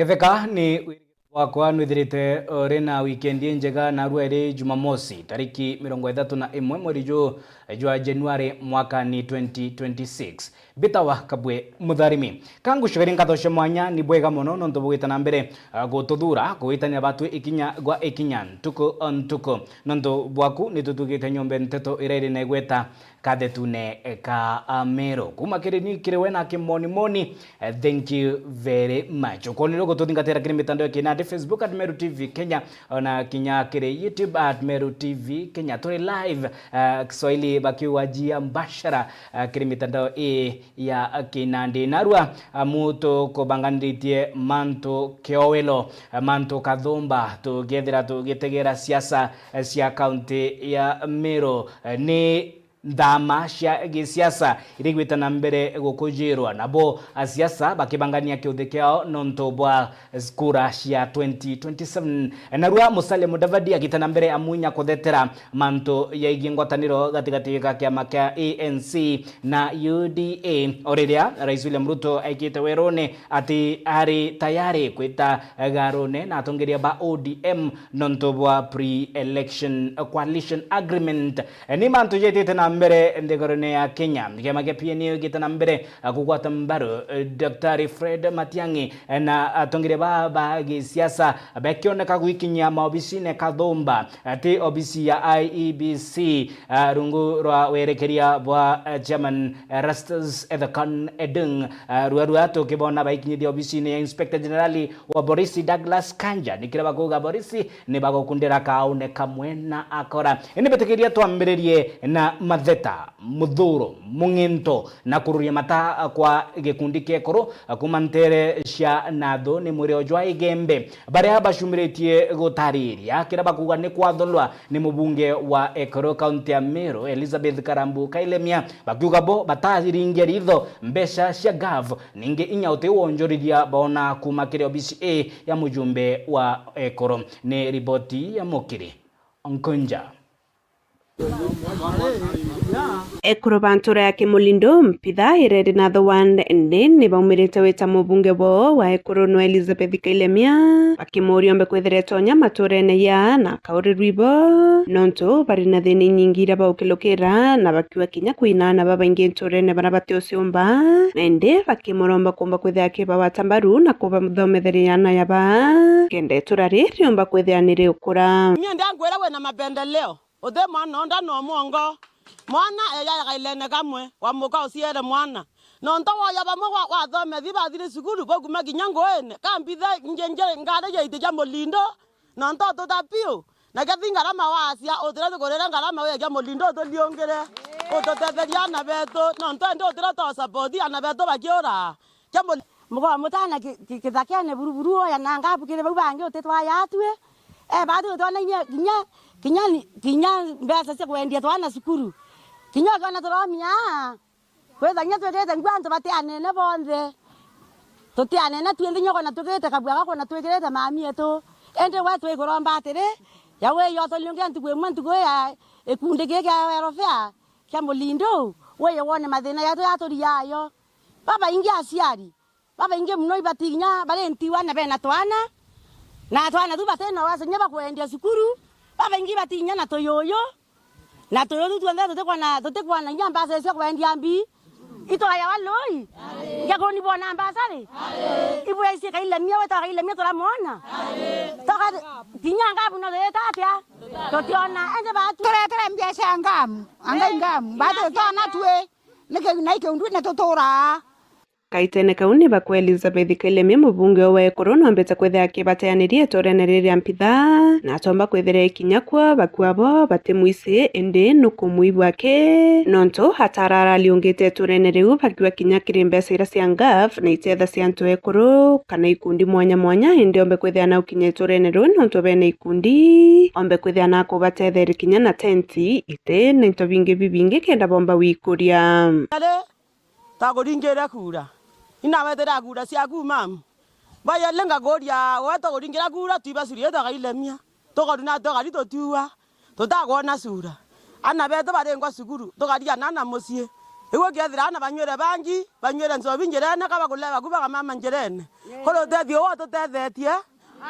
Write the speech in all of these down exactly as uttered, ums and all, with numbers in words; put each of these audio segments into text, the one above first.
Ketheka ni wirigiro bwakwa nwithirite uri na wikendi injega, narua iri Jumamosi, tariki mirongo ithatu na imwe mweri ju jwa Januari mwaka ni twenty twenty-six. Mbitawa Kabwe Mutharimi. Ka ngucokerie nkatho cia mwanya, ni bwega mono nontu bugwita na mbere, ah, gututhuura, kugwitania batwi ikinya gwa ikinya, ntuku o ntuku. Nontu bwaku ni tutugite nyombe nteto iria iri na igweta kathetune ka Ameru. Kuuma kiri ni kiri we na kimonimoni, eh, thank you very much. Ukoonire gututhingatira kiri mitandao ya kinandi, Facebook at Meru T V Kenya, ona kinya kiri YouTube at Meru T V Kenya. Turi live, eh, Kiswahili bakiuga jia mbashara, eh, kiri mitandao ii ya kinandi. Narua, amu tukubanganiritie mantu kiowelo, eh, mantu kathumba, tugiethira tugitegera siasa, eh, cia kaunti ya Meru. Eh, ni nthama cia gisiasa iria igwita na mbere gukujirwa, nabo asiasa bakibangania kiuthi kiao nontu bwa kura cia twenty twenty-seven. Narua Musalia Mudavadi agita na mbere amwinya kuthetera mantu yaigie ngwataniro gatigati ga kiama kia A N C na U D A, o riria Rais William Ruto aikite werune ati ari tayari kwita garune na atongeria ba O D M nontu bwa pre-election coalition agreement. Ni mantu jetite na mbere nthigurune ya Kenya. Kiama kia P N U gita na mbere kugwata mbaru, eh, Daktari Fred Matiang'i, eh, na atongeria ba, ba gisiasa bekioneka gwikinyia maobisine kathumba, eh, ti obisi ya I E B C, eh, rungu rwa werekeria bwa, eh, chairman, eh, Erastus Ethekon Edung. Eh, rua rua tukibona baikinyithia obisine ya Inspector General wa borisi Douglas Kanja, ni kiria bakuuga borisi ni bagukundira kaune kamwe na akora. Indi bitikiria twambiririe na matheta, muthuro, mung'into na kururia mata kwa gikundi kia ekuru kuuma nteere cia Nathu ni mwirio jwa Igembe, baria bacumiritie gutariria kiria bakuuga ni kwatholwa ni mubunge wa ekuru kaunti ya Meru, Elizabeth Karambu Kailemia, bakiuga bo bataringia ritho mbeca cia gav, ningi inya uti wonjorithia boona kuuma kiri obisi ii ya mujumbe wa ekuru. Ni riboti ya Mukiri Nkunja. Ekuru ba ntura ya Kimulindo, Mpitha, Iredi na Thowand, indi ni baumirite wita mubunge boo wa ekuru nwe Elizabeth Kailemia, bakimuuria ombe kwithira etonya maturene ya na akaurirwa ibo, nontu bari na thina inyingi iria baukilukira, na bakiuga kinya kwina aana babaingi nturene baria batiuciumba, na indi bakimuromba kuumba kwithira akibagwata mbaru na kubathometheria aana yaba, kenda itura riri riumba kwithira ni riukura. Mie ndankwira wina mapendeleo. Uti mwana onda no mwongo. Mwana ejaga kailene kamwe, wamuka uciere mwana. Nontu woya bamwe wa, wathomethi bathiri cukuru, bokuma kinya nguine, kambithe njenje ngari jaiti ja mulindo, nontu ututa piu. Na kethi ngarama wacia, utire tukurira ngarama wija kia mulindo utuliungire, ututetheria aana betu, nontu indi utire to support aana betu bakiura. Kia muli- Mugo mutana ki-, ki-, kithakene buruburu oya na ngabu kiri bau bangi utitwaya atwi. E, batu twona inya kinya, kinya ni, kinya mbeca cia kwendia twana cukuru. Kinya ukiona turomia, kwitha kinya twikirite nguo antu batianene bonthe. Tutianene twinthe, kinya ukona twikirite kabua gakona twikirite mami etu. Indi we twikuromba atiri, ya wi yotoliungia ntuku imwe, ntuku ya ikundi giki kia welfare kia mulindo, wi wone mathina yetu yaturiayo. Babaingi aciari, babaingi muno ibati kinya bari ntiwa na bena twana, na twana tu bati na uwezo kinya bwa kwendia cukuru, babaingi ibati kinya na tuyuyu, na tuyuyu tu tuonthe tutikwona, tutikwona kinya mbasa cia kwendia mbi, itwaya walui, ngia kuni bona mbasa ri, ibweci kailemia, weta kailemia turamwona, toka kinya ngabu no tuyeta atia, tutiona, ende batu. Turetere mbia cia ngamu, angai ngamu, batu twana twi, niki na ikiundwine tuturaa. Kaitene kau ni bakwa Elizabeth Kailemia, mubunge wa ekuru, nombete kwithira akibateaniria iturene riri ria Mpitha, na atomba kwithira ikinya kwo bakua bo batimwisi, indi nukumwibwa ki, nontu atarara aliungite iturene riu bakiuga kinya kiri mbeca iria cia ngav na itetha cia antu ekuru kana ikundi mwanya mwanya, indi ombe kwithira na ukinya iturene riu nontu bena ikundi, ombe kwithira na kubatetheria kinya na tenti, iti na into bingi bibingi kenda bomba wikuria. Takuringire kura. Inawetera kura ciaku, mamu. Bayele ngakuria, we tukuringira kura, twiba curi yetu akailemia. Tukoruna tukari tutiua. Tutakwona cura. Ana betu baringwa cukuru, tukariana na mucii. Igwe kethira aana banywire bangi, banywire nchobi njirene, ka bakulewa ku bakamama njirene. Kuri utethio uwe ututethetie,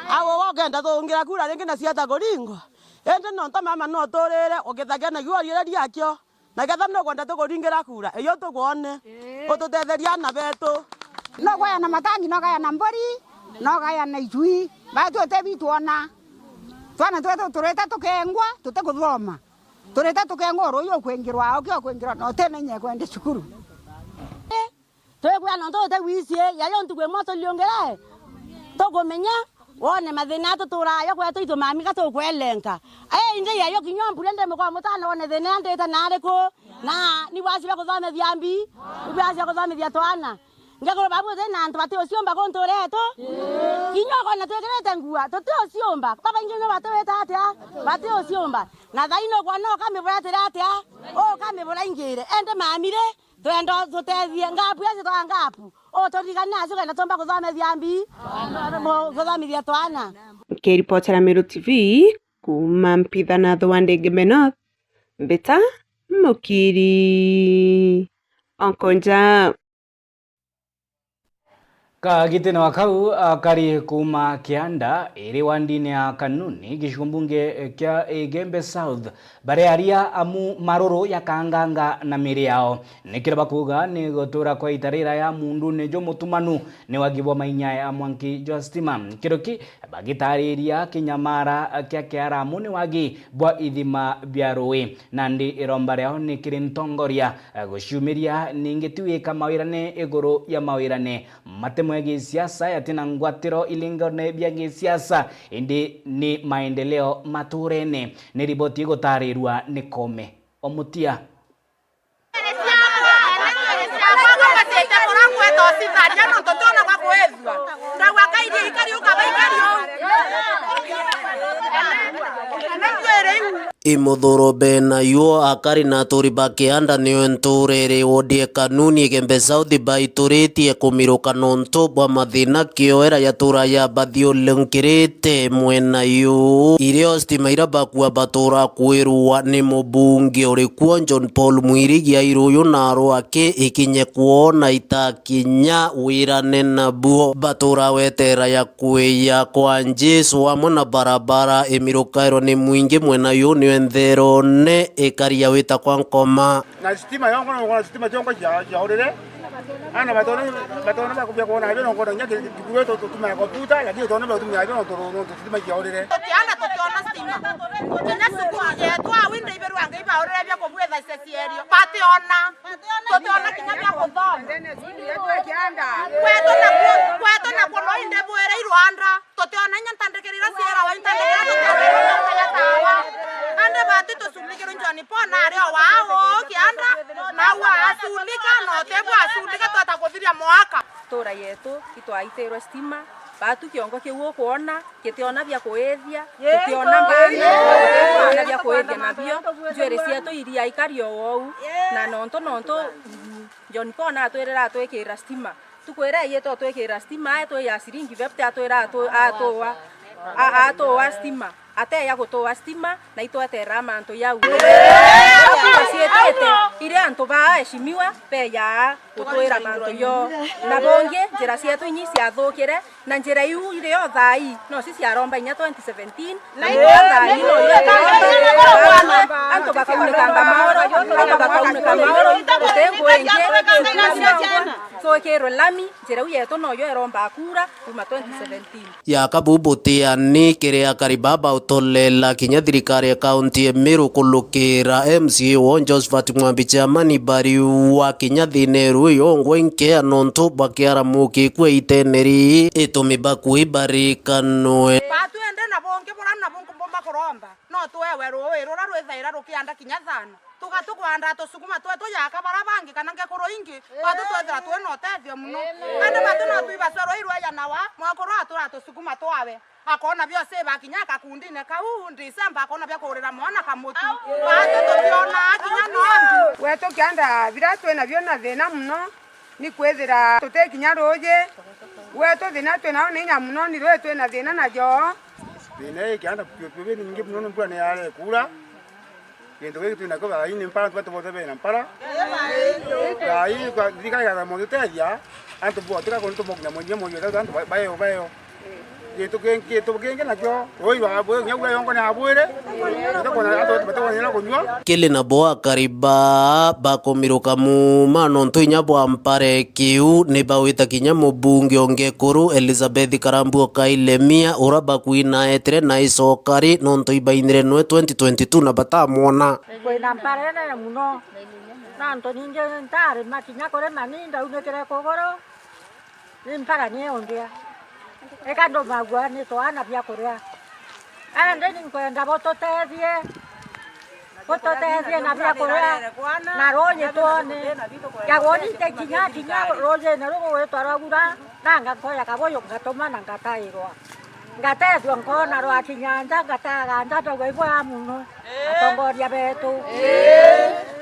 agwe ukenda tuungira kura ringi na ciata kuringwa. Indi nontu mama no uturire, ugithagia na igwe uriire riakio. Na ketha nukwenda tukuringira kura, iyo tukwone. Ututetherie aana betu. No kwaya na matangi, no kaya na mburi, no kaya na icui. Batu utebi twona. Twana twetu turite tukengwa, tutikuthoma. Turite tukengwa, uru uyu ukwingirwa, uki ukwingirwa, na utina inya kwenda cukuru. Twikwia nontu utegwicie, yayo ntuku imwe turiungire, tukumenya, wone mathina aa tuturaga yo kwetu, itu mami ka tukwelenka. Ii, indi yayo kinya mbure ndi mukwa mutana wone thina aa ndita na ariku, na ni bwaci bwa kuthomithia mbi, ni bwaci bwa kuthomithia twana. Ngekuru babu uti na antu bati uciumba kuntura etu. Kinya ukona twikirite ngua, tuti uciumba. Babaingi nio batiwita atia? Bati uciumba. Na thaino ukwona ukamibura atiri atia? Ukamibura ingire. Indi mami ri, twenda tutethie ngapu ici twa ngapu. Uturigane acio kenda tumba kuthomithia mbi, kuthomithia twana. Nkiripotera Meru T V kuuma Mpitha na Thua Ndengeme North, Mbita Mukiri. Onkonja. Kagitene wa kau, akari kuuma Kianda, iri wandine ya Kanuni, gicigo mbunge kia Igembe South, barearia amu maruru ya kanganga na miri yao. Ni kiria bakuuga ni gutura kwa itarira ya mundune jumutumanu ni wagi bwa mainyae a mwanki jwa stima. Kiruki bagitariria kinyamara kia kiaramu ni wagi bwa ithima bia rui. Nandi iromba riao ni kiri ntongoria, eh, guciumiria ningi ti wika mawirane iguru ya mawirane. Mate mwe gisiasa yati na ngwatiro ilingone bia gisiasa, indi ni maendeleo maturene. Ni riboti igutarirua ni Kome Omutia. Imuthuro bena yuo akari na aturi ba Kianda nio nturere wodi e Kanuni Igembe South baituritie kumiruka nontu bwa mathina kioera yatura yabathiurunkirite mwena yu. Irio stima ira bakua batura kwirua ni mubunge uri kuo John Paul Mwirigi airuyu na arwaki ikinye kwona ita kinya wirane nabuo. Batura wetera ya kuiya kwa Jesu amwe na barabara imirukairwa ni mwingi mwena yu nio entherone ikari ya wita kwa nkoma. Na sitima yongo, na sitima ciongo cia, cia urire. Ana batona, batona bakubia kuona abio nongo na nyaki tukuru tu tutuma computer, lakini tona batumia abio nongo, nongo sitima cia urire. Tukiana tukiona sitima. Kinya cukuru yetu awinde iberwa ngai ba urire bia kubwetha icecierio. Bationa. Tutiona kinya bia kuthoma. Kwetu nakuo, kwetu nakuo no inde bwire i Rwanda. Tutiona inya ntandikirira ciirawa, intandikirira tutiona inya tawa. Ande bati tuculikirwe John Paul na ari o wao Kianda, na ua aculika, na utebua aculika tweta kuthiria mwaka. Tura yetu itwaitirwe stima, batu kiongo kiu ukwona, gitiona bia kuithia, gitiona mbani, gitiona bia kuithia nabio, njwiri cietu iria ikari o ou, na nontu, nontu John Paul natwirira atwikira stima. Tukwira aiyite utwikira stima, ae twi ya ciringi fifty atwira atu-, atuwa, a-, atuwa stima. Ateya gutuwa stima, na itweterera mantu jau. Cietete, iri antu ba aheshimiwa, beyaa gutwira mantu jo. Na bongi, njira cietu inyi ciathukire, na njira iu iri o thaa ii, no cio ciaromba inya twenty seventeen, na iu thaa ii no cio ciaromba. Antu bakaunika maoro, antu bakaunika maoro, guti ngu ingi, cukuru ciongwa, cwikirwe lami, njira iu yetu noyo iromba kura kuma twenty seventeen. Ya kabubu tiani kiri akari baba utolela kinya thirikari ya kaunti ya Meru kulukira M C A wo Josephat Mwambi Chamani bariua kinya thina iru yongwa inkea nontu bwa kiaramu kikua iteneri itumi bakui barikanwe. Batwende na bungi bura na bungi mbumba kuromba, no tuewe rui rura rwithaira rukianda kinya thana. Tuga tukwanda tusukuma twetu yaka bara bangi kana ngekuru ingi, batu twethira twi na utethio muno. Andi batu no twibacwe rui rweya nawa, mwekuru atura tusukuma twawe. Akona bia usiba akinya kakundine kau, December akona bia kugurira mwana kamutu. Batu tutiona kinya nombi. Gwetu kianda bira twi nabio na thina muno, ni kwithira tuti kinya ruuji. Gwetu thina twi nao ni inya muno, ni rui twi na thina najo. Thina ii kianda piu piu ni nyingi muno, ni mbura ni yare kura. Gintu giki twina kio thaai ni mpara, antu batu bonthe bena mpara. Thaai kwa thirikari ya montethia, antu bote ka kuntu mugina mwenye mwenye antu ba-, baeo, baeo. Gintu kingi, gintu kingi nakio, rui rwa bwe, nyau ya yongo ni abwire, batakona, antu batakona na kunyua. Kiri nabo akari ba bakumiruka muuma nontu inya bwa mpare kiu, ni bawita kinya mubunge o Ngekuru Elizabeth Karambua Kailemia, ura bakwina etire na icokari nontu ibainire nwe twenty twenty-two na batamwona. Kwina mpara inene muno, na antu ningi ntarima kinya kurima, ni ndaunikire kuguru, ni mpara ni undia. Eka ndumagua ni twana bia kuria. Andi ni nkwenda bututethie, bututethie na bia kuria, na ruuji twone. Jagoni nte kinya, kinya ruujine rugwitwa rwa Gura, na ngankoya kabuyu ngatuma na ngatairwa. Ngatethua nkoona rwakinya nja, ngataga nja, ndauga, "Ibwega muno, atongoria betu.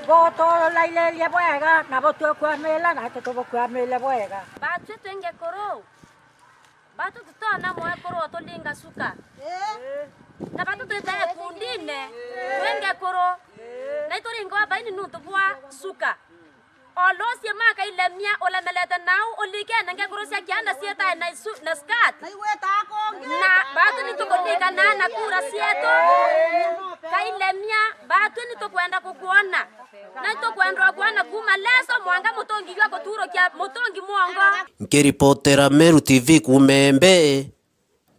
Butulairirie bwega, na butukwamira, na tutubukwamire bwega." Batwi twi Ngekuru, batwi tutona mwekuru oturinga suka. Na batwi twite ikundine, twi Ngekuru, na ituringwa baini nuntu bwa suka. Olosie maka Ilemia ulemelete nau ulikene Ngekuru cia kianda cietae na isu-, na skirt. Na igweta akongi. Na batwi ni tukulikana na kura cietu. Kailemia, batwi ni tukwenda kukwona. Na itukwenda kukwona kuuma leso mwanka mutungi jwa kuturukia mutungi mwongo. Nkiripotera Meru T V kuuma Embe,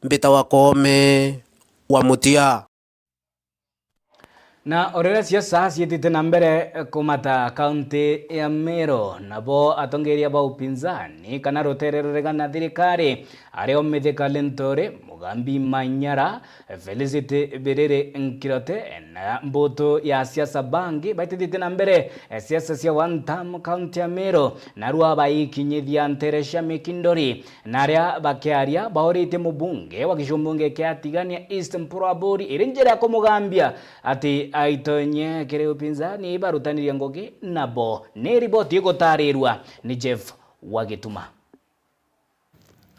mbita wa Koome wa Mutia. Na o riria siasa ciitite na mbere kumata kaunti ya Meru, nabo atongeria ba upinzani kana rutere ruregana na thirikari, ario Mithika Linturi, Mugambi Manyara, Felicity Biriri Nkirote na mbutu ya siasa bangi, baitithite na mbere siasa cia one term kaunti ya Meru, narua baikinyithia ntere cia Mikindori. Na aria bakiaria bauritie mubunge wa gicimbunge kia Tigania East Mpuru Aburi iri njira ya kumugambia ati aitonye kiri upinzani barutanirie ngugi nabo. Ni riboti igutarirua ni Jeff wa Gituma.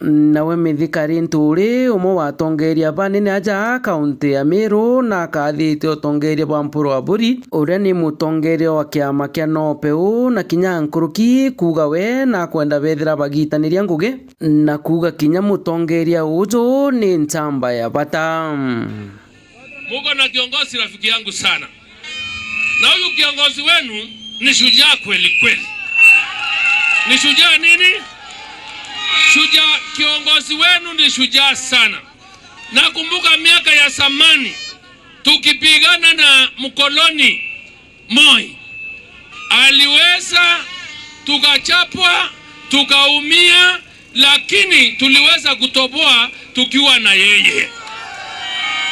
Nawe Mithika Linturi, umwe wa atongeria banene aja kaunti ya Meru, na akathite utongeria bwa Mpuru Aburi, uria ni mutongeria wa kiama kia NOPEU, na kinya nkuruki kuuga we nakwenda bethira bagitaniria ngugi. Na kuuga kinya mutongeria uju ni nchamba ya bata. Muko na kiongozi rafiki yangu sana. Na huyu kiongozi wenu ni shujaa kweli kweli. Ni shujaa nini? Shujaa, kiongozi wenu ni shujaa sana. Nakumbuka miaka ya zamani tukipigana na mkoloni Moi. Aliweza, tukachapwa, tukaumia, lakini tuliweza kutoboa tukiwa na yeye.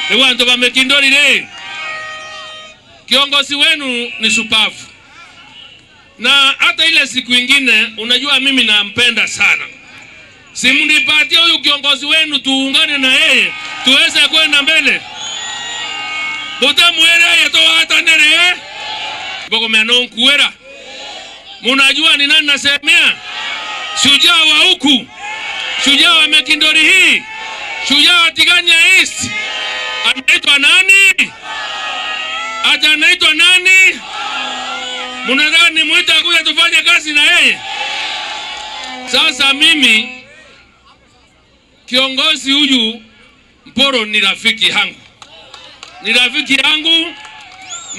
Riu antu ba Mikindori ri, kiongozi wenu ni shupavu. Na hata ile siku ingine, unajua mimi nampenda sana. Si mnipatie huyu kiongozi wenu tuungane na yeye, tuweze kwenda mbele. Butamwire yeye tugwatanire, eh? Bogomea no nkuera. Munajua ni nani nasemea? Shujaa wa huku, shujaa wa Mikindori hii, shujaa wa Tigania East. Anaitwa nani? Ati anaitwa nani? Munataka nimuite akuje tufanye kazi na yeye? Sasa mimi, kiongozi huyu Mpuru ni rafiki yangu. Ni rafiki yangu,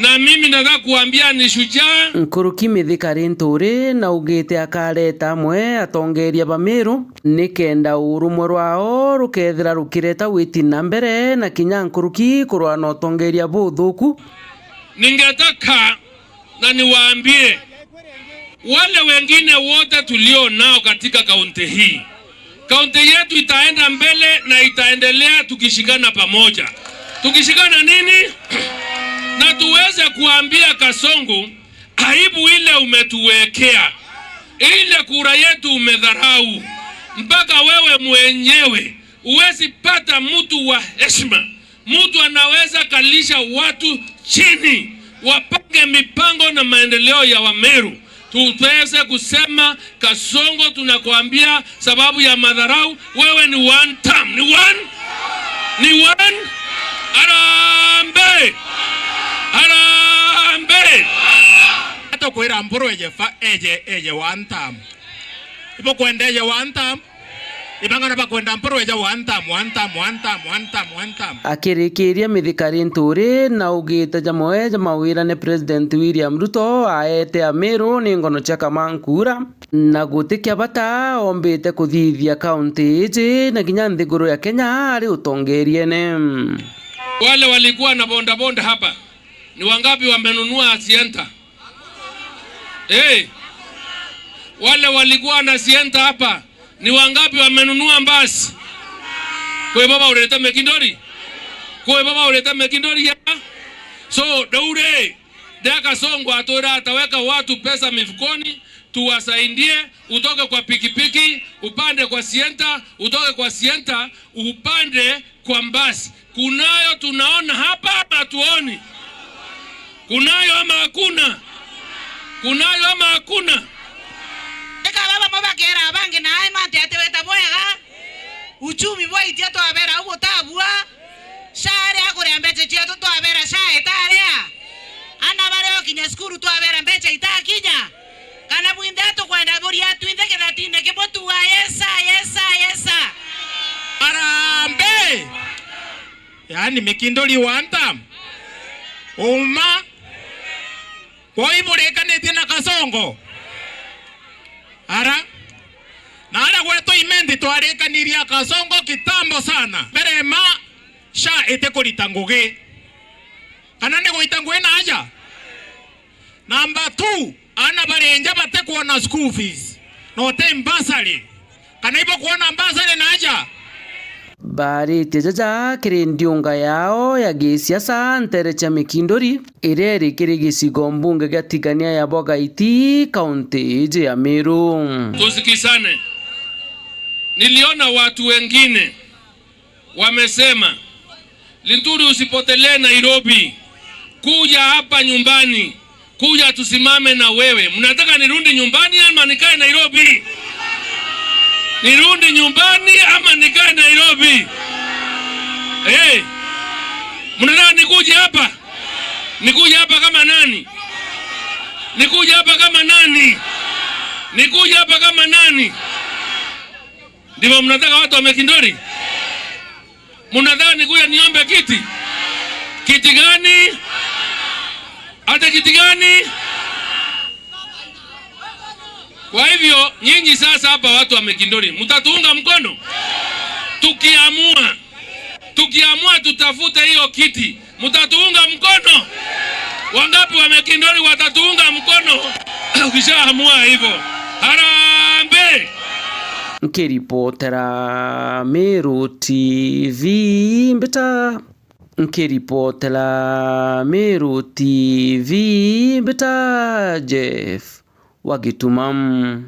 na mimi nataka kuambia ni shujaa. Nkuruki Mithika Linturi naugite akareta amwe atongeria ba Meru nikenda urumwe rwao rukethira rukireta witi na mbere na kinya nkuruki kurwa na utongeria buthuku. Ningetaka na niwaambie wale wengine wote tulio nao katika kaunti hii, kaunti yetu itaenda mbele na itaendelea tukishikana pamoja. Tukishikana nini? Na tuweze kuambia Kasongo, aibu ile umetuwekea, ile kura yetu umedharau, mpaka wewe mwenyewe huwezi pata mtu wa heshima. Mtu anaweza kalisha watu chini, wapange mipango na maendeleo ya Wameru. Tuweze kusema, Kasongo, tunakuambia sababu ya madharau, wewe ni one term, ni one, ni one. Harambee! Harambee! Atukwira Mpuru eje fa-, eje, eje one term. Ibukwenda eje one term? Ibang'ana bakwenda Mpuru eje one term, one term, one term, one term, one term. Akirikiria mithikari nturi na ugite jamwe ja mawira ni President William Ruto aete Amiru ni ngono cia Kamankura. Na guti kia bata ombite kuthithia kaunti iji na kinya nthiguru ya Kenya ari utongeriene. Wale walikuwa na bodaboda hapa, ni wangapi wamenunua Sienta? Eh, wale walikuwa na Sienta hapa, ni wangapi wamenunua mbasi? Kwi bo baurite mikindori? Kwi bo baurite mikindori ya? So, daure, Ndea Kasongo atwira ataweka watu pesa mifukoni, tuwasaidie, utoke kwa pikipiki, upande kwa Sienta, utoke kwa Sienta, upande kwa mbasi. Kunayo tunaona hapa ama hatuoni? Kunayo ama hakuna? Kunayo ama hakuna? Eka baba mo bakera abangi na ai mantu ati weta bwega. Uchumi bwaitia twabera au gutabua. Sha ari akuria mbeca cietu twabera sha itaria. Ana baria okinya cukuru twabera mbeca itakinya. Kana bwinthe atukwenda buria twinthe kithatine kimwe tuga, "Yes sir, yes sir, yes sir." Harambee! Yaani mikindori one term. Uma. Kwou iburikanitie na Kasongo? Ara. Na aria gwetu Imenti twarikanirie a Kasongo kitambo sana. Mbere ma sha itikurita ngugi. Kana ni guita ngugi na aja? Number two, ana baria nja batikwona school fees. Na uti bursary. Kana ibukwona bursary na aja? Baaritie jaja kiri ndiunga yao ya gisiasa nteere cia Mikinduri, iria iri kiri gicigo mbunge gia Tigania ya Bogaiti, kaunti iji ya Meru. Tusikizane. Niliona watu wengine wamesema, "Linturi, usipotelee Nairobi. Kuja hapa nyumbani. Kuja tusimame na wewe." Mnataka nirudi nyumbani ama nikae Nairobi? Nirudi nyumbani ama nikae Nairobi? Eh. Mnataka nikuje hapa? Nikuje hapa kama nani? Nikuje hapa kama nani? Nikuje hapa kama nani? Ndivyo mnataka watu wa Mikinduri? Mnadhani kuja niombe kiti? Kiti gani? Hata kiti gani? Kwa hivyo, nyinyi sasa hapa watu wa Mikinduri, mtatuunga mkono? Tukiamua, tukiamua tutafute hiyo kiti, mtatuunga mkono? Wangapi wa Mikinduri watatuunga mkono? Ukishaamua hivyo, harambee! Nkiripotera Meru T V mbita, nkiripotera Meru T V mbita, Jeff wa Gituma.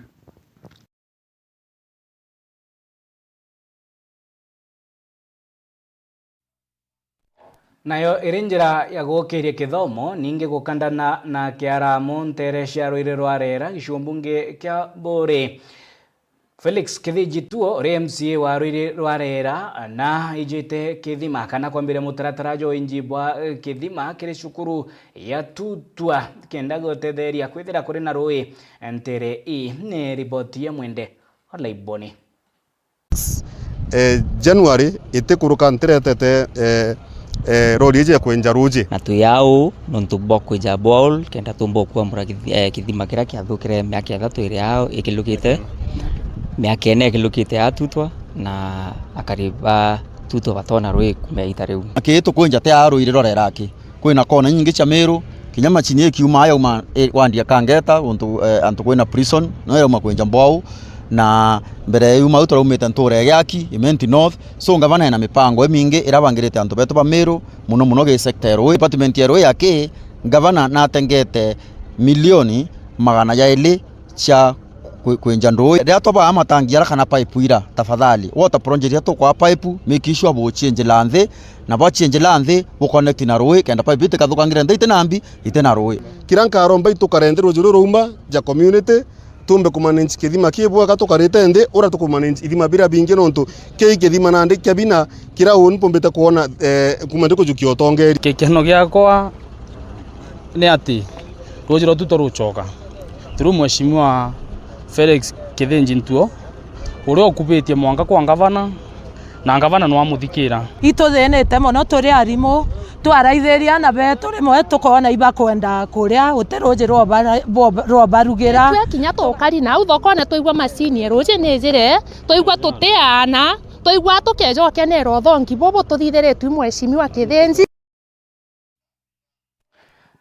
Nayo iri njira ya gukiria kithomo, ningi gukandana na kiaramo nteere cia rwiri rwa Reera, gicigo mbunge kia Buuri. Felix Kithiji Tuo, uri M C A wa rwiri rwa Reera, na ijite kithima kana kwambiria mutaratara jwa uinji bwa, eh, kithima kiri cukuru ya Tutwa, kenda gutetheria kwithira kuri na rui nteere ii. Ni riboti ya Mwende Olaiboni. Eh, January itikuruka ntiretete, eh, eh, rori iji ya kwenja ruji. Na twi au nontu bwa kwija borehole, kenda tumba kuambura kithi-, eh, kithima kiria kiathukire miaka ithatu iri au ikilukite, miaka ina ikilukite atutwa, na akari ba Tutwa batona rui kumia ita riu. Aki tukwenja ti aa rwiri rwa Reera aki. Kwina kona nyingi cia Meru, kinya macini ikiuma yauma, i, wandi ya Kangeta, untu, eh, antu kwina prison, no yauma kwenja mbwau, na mbere yuma au turaumite ntura ya Giaki, Imenti North. So, ngavana ena mipango imingi irabangirite antu betu ba Meru, muno muno gi sector ya rui. Department ya rui aki, ngavana natengete milioni magana jairi cia kwi-, kwinja ndui. Riria twabaa matangi ara kana pipe ira, tafadhali, water project iria tukwaa pipe, make sure bucienjela nthi, na bwacienjela nthi, bu connect na rui, kenda pipe itikathukangire nthi iti na mbi, iti na rui. Kiria nkaromba itukare nthi ruji ruru rwauma ja community, tumbe kumanage kithima ki bwega tukarite nthi, uria tukumanage ithima biria bingi, nontu kii kithima nandi kia bina, kiria uni mpumbite kwona, eh, kuma ndi kujukia utongeri. Gikeno giakwa ni ati Ruuji rwetu turucoka through Mheshimiwa Felix Kithinji Ntuo, uria ukubitie mwanka kwa ngavana, na ngavana nwamuthikira. Ituthinite mono turi arimu, twaraithiria ana betu rimwe tukoona ibakwenda kuria, guti ruuji rwa bara-, rwa, rwa barugira. Twe kinya tukari nau thokone twaigua macini e ruuji ni ijire, twaigua tutiaana, twaigua tukeja ukenera uthongi bubu tuthithiritue Mheshimiwa Kithinji.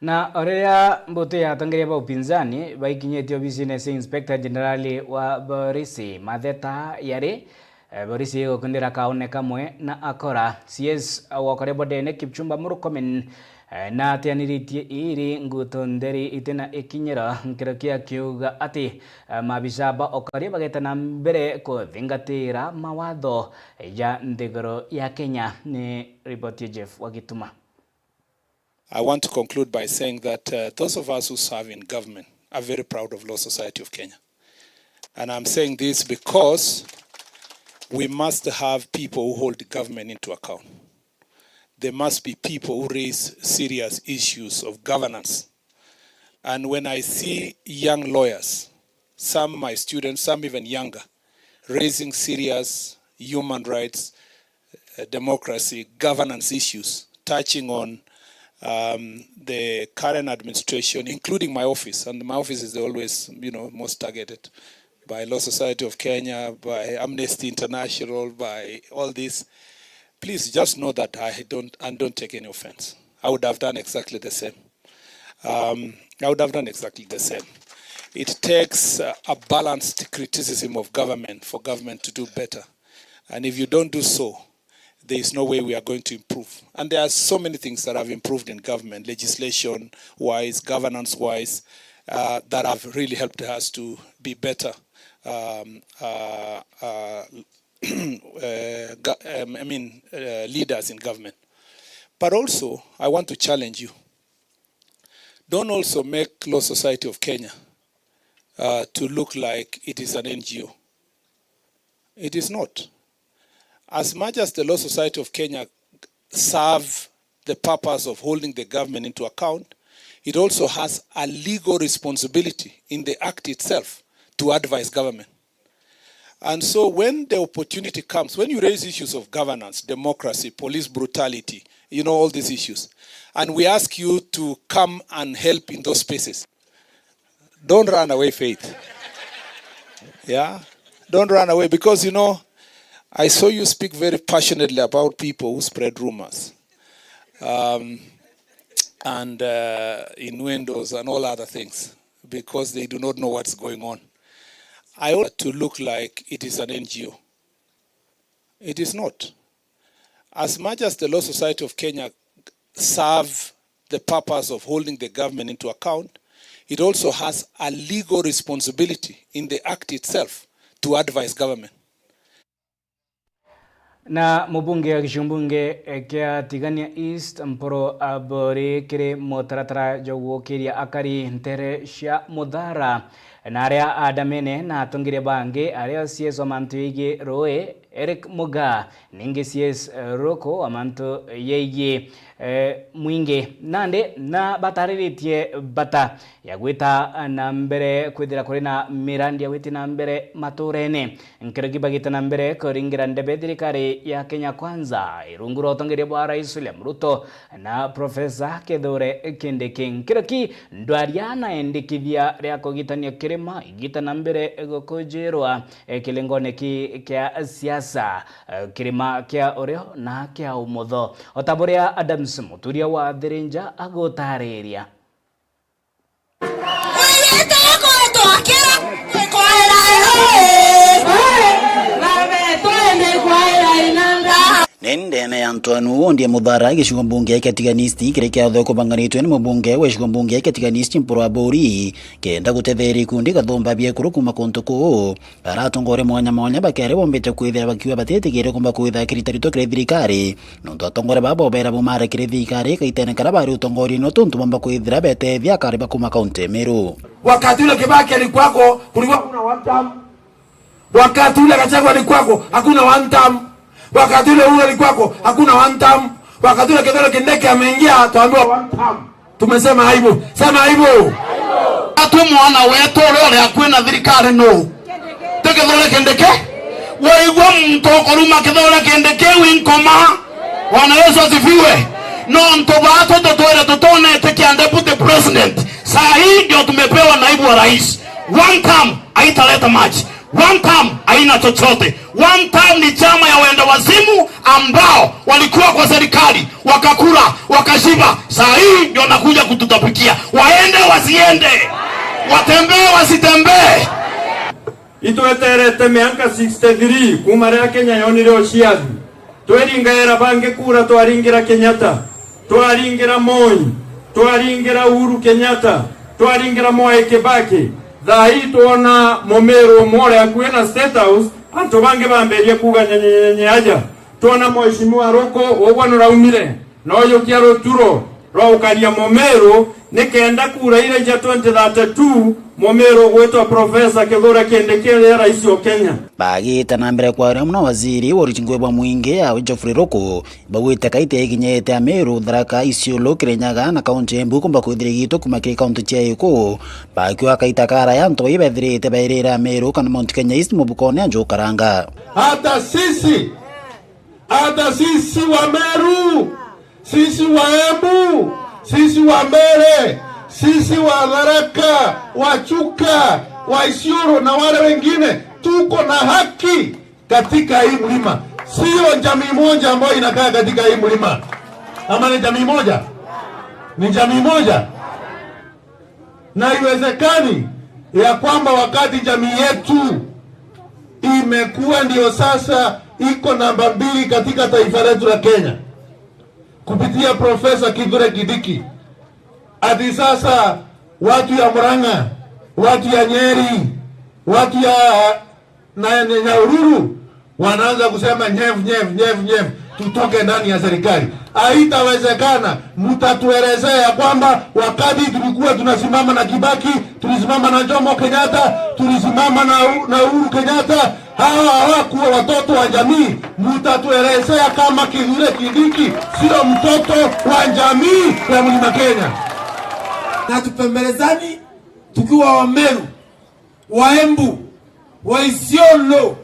Na o riria mbutu ya atongeria ba upinzani baikinyitie obisine cia Inspector General wa borisi, matheta yari, eh, borisi igukundira kaune kamwe na akora. C S wa Okoria Bodene, Kipchumba Murkomen, eh, nateaniritie iri nguto ntheri itina ikinyiro, nkuruki akiuga ati, eh, maabisa ba Okoria bageta na mbere kuthingatira mawatho ja nthiguru ya Kenya. Ni riboti ya Jeff Wagituma. I want to conclude by saying that, uh, those of us who serve in government are very proud of Law Society of Kenya. And I'm saying this because we must have people who hold the government into account. There must be people who raise serious issues of governance. And when I see young lawyers, some my students, some even younger, raising serious human rights, uh, democracy, governance issues, touching on, um, the current administration, including my office. And my office is always, you know, most targeted by Law Society of Kenya, by Amnesty International, by all this. Please just know that I don't, and don't take any offense. I would have done exactly the same. Um, I would have done exactly the same. It takes, uh, a balanced criticism of government for government to do better. And if you don't do so, there is no way we are going to improve. And there are so many things that have improved in government, legislation-wise, governance-wise, uh, that have really helped us to be better, um, uh, uh, uh, go-, um, I mean, uh, leaders in government. But also, I want to challenge you. Don't also make Law Society of Kenya, uh, to look like it is an N G O. It is not. As much as the Law Society of Kenya serve the purpose of holding the government into account, it also has a legal responsibility in the act itself to advise government. And so when the opportunity comes, when you raise issues of governance, democracy, police brutality, you know, all these issues, and we ask you to come and help in those spaces, don't run away, Faith. Yeah? Don't run away because, you know, I saw you speak very passionately about people who spread rumors, um, and, uh, innuendos and all other things because they do not know what's going on. I want to look like it is an N G O. It is not. As much as the Law Society of Kenya serve the purpose of holding the government into account, it also has a legal responsibility in the act itself to advise government. Na mubunge wa gicigo mbunge kia Tigania East, Mpuru Aburi, kiri mutaratara jwa gukiria akari ntere cia Muthara, na aria andamene na atongeria bangi, aria C S wa mantu yegii rui, Eric Mugaa, ningi C S Ruku wa mantu yegii, eh, mwingi. Nandi na batariritie bata ya gwita na mbere kwithira kuri na mirandi ya gwiti na mbere maturene. Nkuruki bagita na mbere kuringira ndebe thirikari ya Kenya Kwanza, irungu rwa utongeria bwa Rais William Ruto na Professor Kithure Kindiki. Nkuruki ndwaria na endikithia ria kugitania kirima igita na mbere gukujirwa, eh, kilingone ki kia siasa, eh, kirima kia urio na kia umotho. O ta buria Adams Muturia wa Thirinja agutariria. Ni ndene ya Ntwanu, Wodi ya Muthara, gicigo mbunge kia Tigania East, kiria kiatho kubanganitwe ni mubunge wa gicigo mbunge kia Tigania East, Mpuru Aburi, kenda gutetheria ikundi gathumba biekuru kuuma kuntu kuu. Aria atongoria mwanya mwanya bakiaria bombite kwithira bakiuga batitigire kumba kwitha kiritaritwa kiri thirikari, nontu atongoria baba bobera bumare kiri thirikari kaitene karia bari utongoriene, tontu bomba kwithira betethia akari ba kuuma kaunti ya Meru. Wakati ule Kibaki alikuwako, kulikuwa hakuna one term. Wakati ule Gachagua alikuwako, hakuna one term. Wakati ule Uhuru alikuwako, hakuna one term. Wakati ule Kithure Kindiki ameingia, tuambiwa one term. Tumesema aibu. Sema aibu. Atwi mwana wetu uria uri akui na thirikari nu? Ti Kithure Kindiki? Waigua muntu ukuruma Kithure Kindiki wi nkoma? Bwana Yesu asifiwe. Nontu baatwi tutwire tutonete kia deputy president, saa hii ndio tumepewa naibu wa rais. One term haitaleta maji. One term haina chochote. One term ni chama ya wenda wazimu ambao walikuwa kwa serikali, wakakula, wakashiba. Saa hii ndio wanakuja kututapikia. Waende wasiende? Watembee wasitembee? Itweterete mianka sixty-three kuuma riria Kenya yonire uciathi. Twiringaira bangi kura, twaringira Kenyatta, twaringira Moi, twaringira Uhuru Kenyatta, twaringira Mwai Kibaki. Thaa ii twona Mumiru umwe uri akui na State House, antu bangi bambirie kuuga nyenyenyenye aja. Twona Mheshimiwa Ruku ugwe nuraumire, na ujukia ruturo rwa ukaria Mumiru, nikenda kura iria cia twenty thirty-two, Mumiru ugwitwa Professor Kithure Kindiki aria rais o Kenya. Bagite na mbere kwaria muno waziri wa uriti ngugi bwa mwingi, awe Geoffrey Ruku, baugite kaita ikinyite Amiru, Tharaka, Isiolo, Kirinyaga na kaunti ya Embu kumba kwithira igitwe kuma kiri kaunti cia Iku, bakiuga kaita karaya antu bai bethirite bairira Amiru kana Mount Kenya East mubukone anju karanga. Hata sisi, hata sisi wa Meru, sisi wa Embu, sisi wa Mbeere, sisi wa Tharaka, wa Chuka, wa Isiolo na wale wengine, tuko na haki katika hii mlima. Sio jamii moja ambayo inakaa katika hii mlima. Ama ni jamii moja? Ni jamii moja. Na haiwezekani ya kwamba wakati jamii yetu imekuwa ndio sasa iko namba mbili katika taifa letu la Kenya, kupitia Profesa Kithure Kindiki, ati sasa watu ya Murang'a, watu ya Nyeri, watu ya na, na Nyahururu wanaanza kusema, "Nyef, nyef, nyef, nyef, tutoke ndani ya serikali." Haitawezekana. Mtatuelezea ya kwamba wakati tulikuwa tunasimama na Kibaki, tulisimama na Jomo Kenyatta, tulisimama na U-, na Uhuru Kenyatta, hawa hawakuwa watoto wa jamii. Mtatuelezea kama Kithure Kindiki sio mtoto wa jamii ya Mlima Kenya. Na tupembelezani tukiwa Wameru, Waembu, Waisiolo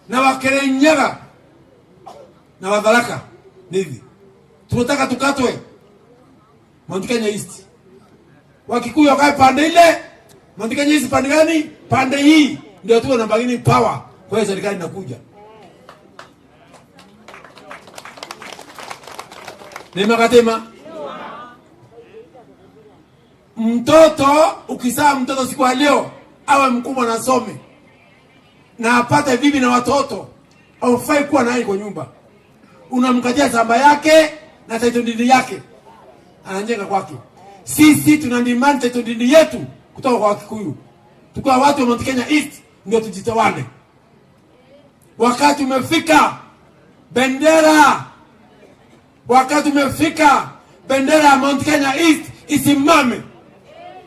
na Wakirinyaga na Watharaka Nithi. Tunataka tukatwe Mount Kenya East. Wakikuyu wakae pande ile, Mount Kenya East pande gani? Pande hii ndio tuwe na bargaining power kwa hiyo serikali inakuja. Ni makatema. Mtoto, ukizaa mtoto siku ya leo, awe mkubwa na asome, na apate bibi na watoto, haufai kuwa naye kwa nyumba. Unamkatia shamba yake na title deed yake, anajenga kwake. Sisi tuna demand title deed yetu kutoka kwa Wakikuyu. Tukiwa watu wa Mount Kenya East, ndio tujitawane. Wakati umefika, bendera. Wakati umefika, bendera ya Mount Kenya East isimame.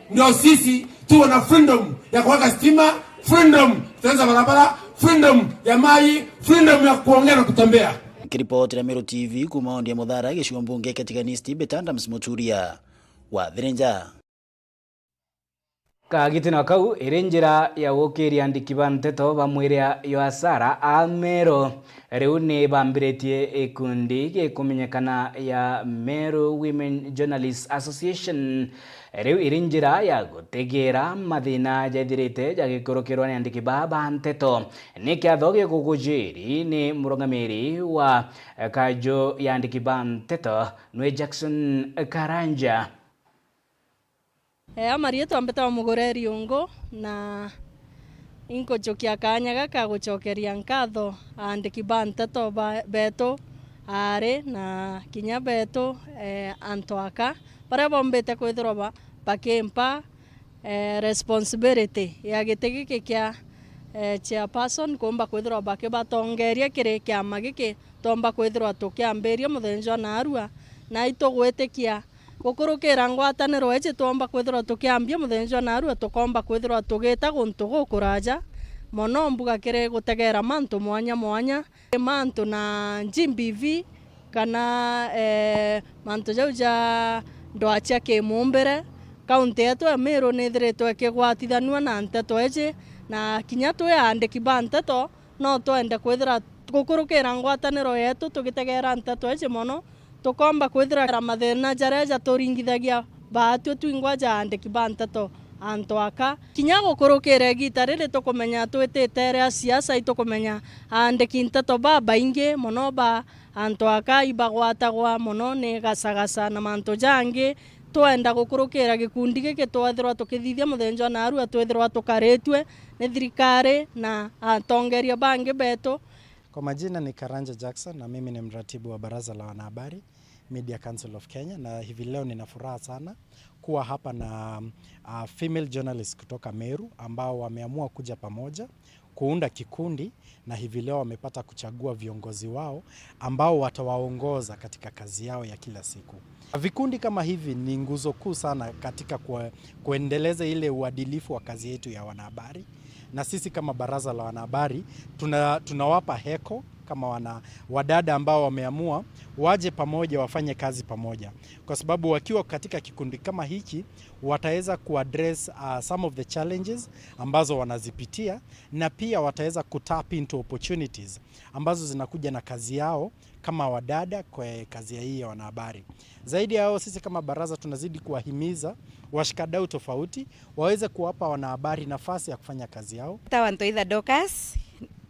Ndio sisi tuwe na freedom ya kuweka stima, freedom ya kutengeneza barabara, freedom ya maji, freedom ya kuongea na kutembea. Nikiripotera Meru T V kuma wodi ya Muthara, gicigo mbunge kia Tigania East, Betanda Msimuturia wa Thirinja. Kagitino kau iri njira ya gukiria andiki ba nteto bamwiria yo asara a Meru. Riu ni bambiritie ikundi gikumenyekana ya Meru Women Journalists Association. Riu iri njira ya gutigira mathina jethirite jagikurukirwa ni andiki ba ba nteto. Ni kiatho gikugujiri ni murungamiri wa kaju ya andiki ba nteto, nwe Jackson Karanja. Ee, amariitwa mbitagwa Mugure Riungu, na inkujukia kaanya gaka gucokeria nkatho aandiki ba nteto ba, beetu, aari na kinya beetu, ee, antu aka, baria boombite kwithirwa ba, bakimpa, ee, responsibility ya giti giki kia, ee, chairperson, kuumba kwithirwa bakibatongeeria kiri kiama giki twomba kwithirwa tukiambiria muthenya jwa naarua, na itugwitikia gukurukira ngwataniro iji twomba kwithirwa tukiambia muthenya jwa naarua, tukoomba kwithirwa tugiita guntu gukuraja mono, mbuga kiri gutegeera mantu mwanya mwanya, mantu na G B V, kana, ee, mantu jau ja ndwaa cia kimumbire, Kaunti yetu ya Meru ni ithiritwe ikigwatithanua na nteto iji, na kinya twi aandiki ba nteto, no twende kwithira gukurukira ngwataniro yetu tugitegeera nteto iji mono, tukomba kwithira mathina jaria jaturingithagia baatwi twingwa ja aandiki ba nteto antu aka. Kinya gukurukira igiita riri tukumenya twitite ria siasa, itukumenya aandiki nteto babaingi mono ba antu aka ibagwatagwa mono ni gacagaca na mantu jangi. Twenda gukurukira gikundi giki, twethirwa tukithithia muthenya jwa naarua, twithirwa tukaritue ni thirikari na atongeria bangi betu. Kwa majina ni Karanja Jackson na mimi ni mratibu wa Baraza la Wanahabari, Media Council of Kenya, na hivi leo nina furaha sana kuwa hapa na, uh, female journalists kutoka Meru ambao wameamua kuja pamoja kuunda kikundi, na hivi leo wamepata kuchagua viongozi wao ambao watawaongoza katika kazi yao ya kila siku. Vikundi kama hivi ni nguzo kuu sana katika kue-, kuendeleza ile uadilifu wa kazi yetu ya wanahabari, na sisi kama Baraza la Wanahabari tuna-, tunawapa heko kama wana-, wadada ambao wameamua waje pamoja wafanye kazi pamoja, kwa sababu wakiwa katika kikundi kama hiki wataweza kuaddress, uh, some of the challenges ambazo wanazipitia, na pia wataweza kutap into opportunities ambazo zinakuja na kazi yao kama wadada kwa kazi ya hii ya wanahabari. Zaidi ya hao, sisi kama baraza tunazidi kuwahimiza washikadau tofauti waweze kuwapa wanahabari nafasi ya kufanya kazi yao. Tawa Ntoitha Dorcas,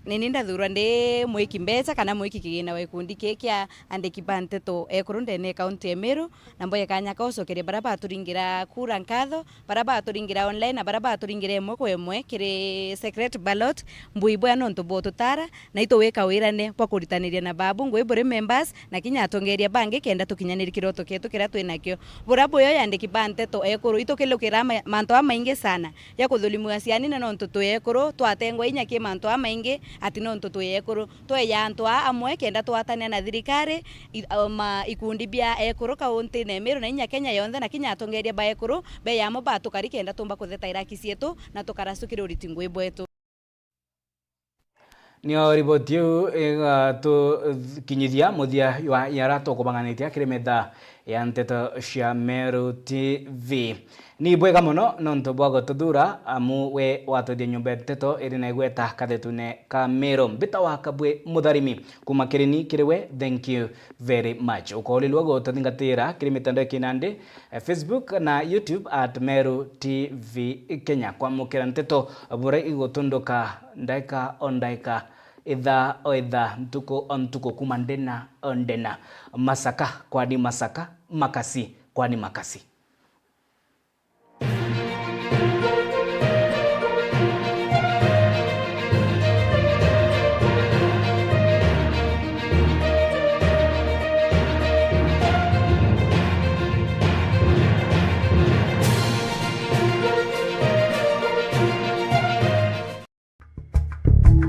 nini ndathurwa ndi mwiki mbeca kana mwiki kigina wa gikundi kii kia andiki ba nteto ekuru ndene ya kaunti ya Meru, na mboye kanya kau gucokeria baria baturingira kura nkatho, baria baturingira online na baria baturingira imwe kwa imwe kiri secret ballot. Mbui bwea nontu bwa ututara, na ituwika wirane bwa kuritaniria na babu ngui buri members na kinya atongeria bangi kenda tukinyanirie kiroto kietu kiria twinakio. Buria buyo yandiki ba nteto ekuru, itukilukira ma-, mantu amaingi sana ya kuthurimua ciani, na nontu twi ekuru, twatengwa inya ki mantu amaingi ati nontu twi ekuru. Tweya antu aa amwe kenda twatania na thirikari, i-, o ma-, ikundi bia ekuru kauntine ya Meru na inya Kenya yonthe, na kinya atongeria ba ekuru beya amo batukari kenda tumba kutheta iraki cietu na tukaracukiria uriti ngui bwetu. Nio riboti iu igatukinyithia muthia jwa yara tukubang'anitie kiri metha ya nteto cia Meru T V. Ni bwega mono nontu bwa gututhura, amu we watwithia nyumba ya nteto iri na igweta kathetune ka Meru. Mbita wa Kabwe Mutharimi kuma kiri ni kiri we, thank you very much. Ukoorirua gututhingatira kiri mitandao ya kinandi, eh, Facebook na YouTube at Meru T V Kenya, kwamukira nteto buria igutunduka ndaika o ndaika, ithaa o ithaa, ntuku o ntuku, kuma ndena o ndena. Masaka kwani masaka, makasi kwani makasi.